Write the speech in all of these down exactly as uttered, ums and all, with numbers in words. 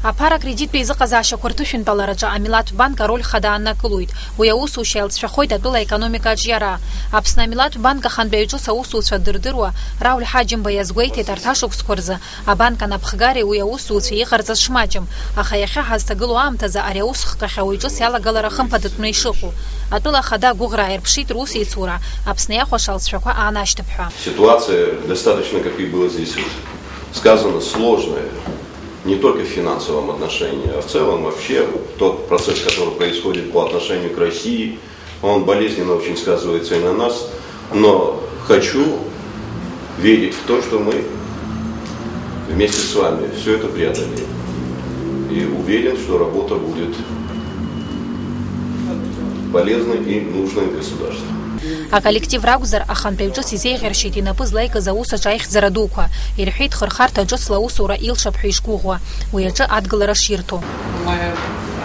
Аԥара акредиттә еизыҟазаашьақәа рҭышәынтәалараҿы амилаҭтә банк ароль хада ааннакылоит. Уи аусушьа иалҵшәахоит атәыла аекономика аҿиара. Аԥсны амилаҭтә банк ахантәаҩ ҿыц аусуцәа дырдыруа Рауль Ҳаџьымба иазгәеиҭеит арҭ ашықәсқәа рзы абанк анапхгареи уи аусзуҩцәеи иҟарҵаз шмаҷым, аха иахьа ҳазҭагылоу аамҭазы ари аус хкахьа уаҩ ҿыц иалагалара хымԥадатәны ишыҟоу. Атәыла ахада агәыӷра ааирԥшит русеицура, Аԥсны иахәаша алҵшәақәа аанашьҭып ҳәа. Ситуация достаточно, как и было здесь сказано, сложная. Не только в финансовом отношении, а в целом вообще тот процесс, который происходит по отношению к России, он болезненно очень сказывается и на нас. Но хочу верить в то, что мы вместе с вами все это преодолеем. И уверен, что работа будет полезной и нужной государству. Аколлектив ракәзар, ахантәаҩ ҿыц изеиӷьаршьеит инапы злаикыз аус аҿы аихьӡара дуқәа, ирҳәеит хырхарҭа ҿыцла аусура илшап ҳәа ишгәыӷуа, уи аҿы адгылара ширҭо. Мы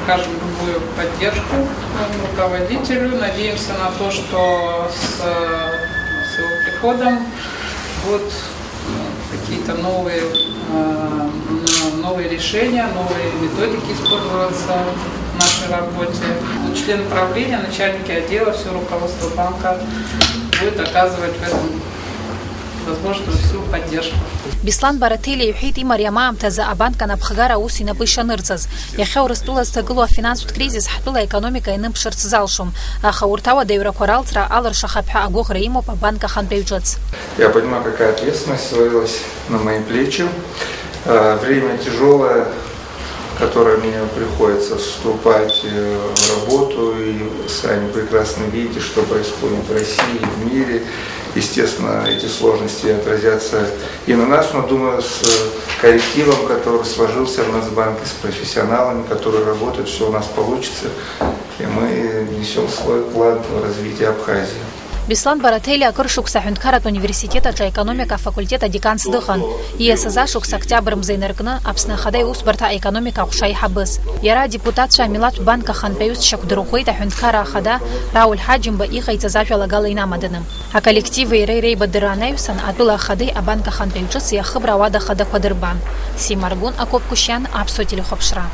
окажем любую поддержку руководителю. Надеемся на то, что с, с его приходом будут какие-то новые, э, ну, новые решения, новые методики использоваться в нашей работе. Члены правления, начальники отдела, все руководство банка будет оказывать в этом возможную всю поддержку. Беслан Бараҭелиа иҳәеит, имариам аамҭазы абанк анапхгара аус инапы ишанырҵаз. Иахьа Урыстәыла зҭагылоу афинанстә кризис ҳтәыла аекономика ианымԥшырц залшом, аха урҭ ауадаҩрақәа ралҵра алыршахап ҳәа агәыӷра имоуп абанк ахантәаҩ ҿыц. Я понимаю, какая ответственность свалилась на мои плечи. Э, время тяжелое, в которое мне приходится вступать, э, в работу, и сами прекрасно видите, что происходит в России, в мире. Естественно, эти сложности отразятся и на нас, но, думаю, с коллективом, который сложился в Нацбанке, с профессионалами, которые работают, все у нас получится, и мы внесём свой вклад в развитие Абхазии. Беслан Бараҭелиа акыр шықәса аҳәынҭқарратә университет аҿы аекономика афакультет адеканс дыҟан. Ииасыз ашықәс октиабр мза инаркны Аԥсны Ахада иусбарҭа аекономика аҟәша аиҳабыс. Иара адепутатцәа амилаҭтә банк ахантәаҩыс шьақәдырӷәӷәеит аҳәынҭқарра ахада Рауль Ҳаџьымба иҟаиҵаз ажәалагала инамаданы. Аколлективи иареи реибадырра анаҩсан, атәыла ахадеи абанк ахантәаҩ ҿыци ахыбра ауада хадақәа дырбан. Сима Аргәын, Акоп Кушьиан, Аԥсуа телехәаԥшра.